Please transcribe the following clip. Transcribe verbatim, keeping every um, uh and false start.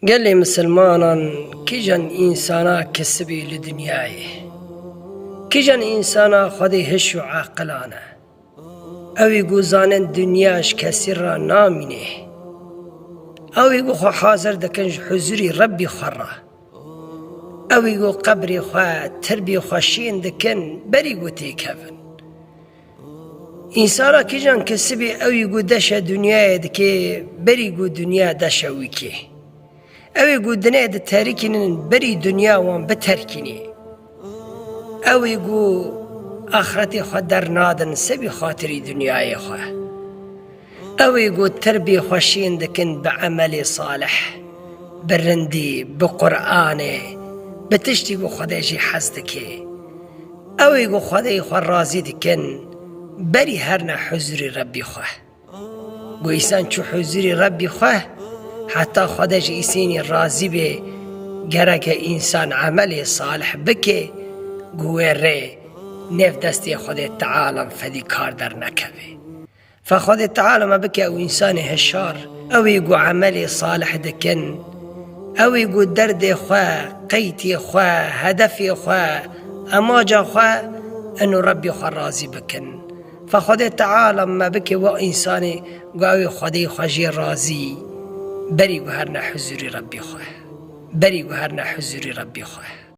Gelê misilmanan kîjan însana kesibî li dinyayê? Kîjan însana Xwedê hiş û aqilane? Ew ê ku zanin dinya ji kesî re namîne. Ew ê ku xwe hazir dikin ji huzurî Rebbî xwe re. Ew ê ku qebrê xwe, tirbê xwe şên dikin, berî ku têkevin. Însana kîjan kesibî ew ê ku deşe dinyayê dike, berî ku dinya deşe wî ke. Ew ê ku dinê diterikînin, berî dinya wan biterkînî. Ew ê ku axretê xwe dernadin, sebî xatirî dinyayê xwe. Ew ê ku tirbê xwe şên dikin bi emelê salih, bi rindî, bi Qur'anê, bi tiştî ku Xwedê jî hez dike. Ew ê ku Xwedê xwe razî dikin, berî herine huzurî Rebbî xwe. Ku însan çû huzurî Rebbî xwe, heta Xwedê ji îsînî razî bê, gereke însan emelê salih bike, ku wê rê nêv destê Xwedê Teala fedî kar dernekeve. Fe Xwedê Teala me bike ew însanê hişar, ew ê ku emelê salih dikin, ew ê ku derdê xwe, qeytê xwe, hedefê xwe, emaca xwe, eno Rebbî xwe razî bikin. Fe Xwedê Teala me bike wa însanê ku ew ê Xwedê xwe jê razî, berî ku herine huzurî Rebbî xwe. Berî ku herine huzurî Rebbî xwe.